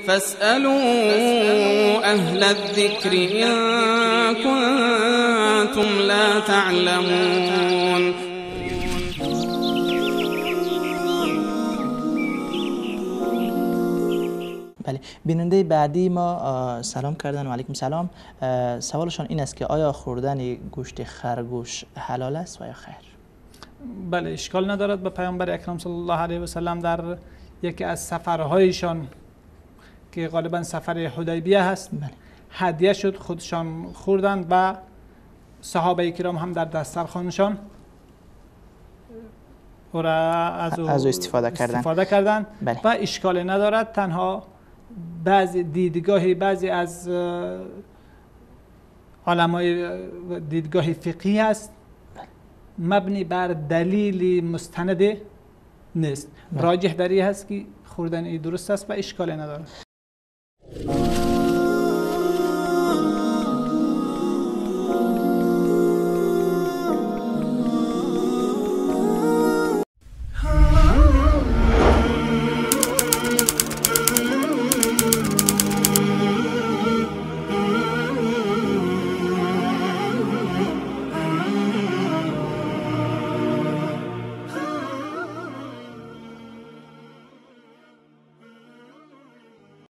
فاسألوا أهل الذكر إن كنتم لا تعلمون. بله، بیننده بعدی ما سلام کردن و علیکم سلام. سوالشان این است که آیا خوردن گوشت خرگوش حلال است و یا خیر؟ بله، اشکال ندارد. به پیامبر اکرم صلی الله علیه و سلم در یکی از سفرهایشان که غالبا سفر حدیبیه هست، بله، هدیه شد، خودشان خوردند و صحابه کرام هم در دسترخوانشان او را از او استفاده کردن. بله. و اشکال ندارد. تنها بعضی دیدگاهی بعضی از علمای دیدگاه فقهی هست، بله، مبنی بر دلیل مستند نیست. بله. راجح در این هست که خوردن این درست است و اشکال ندارد.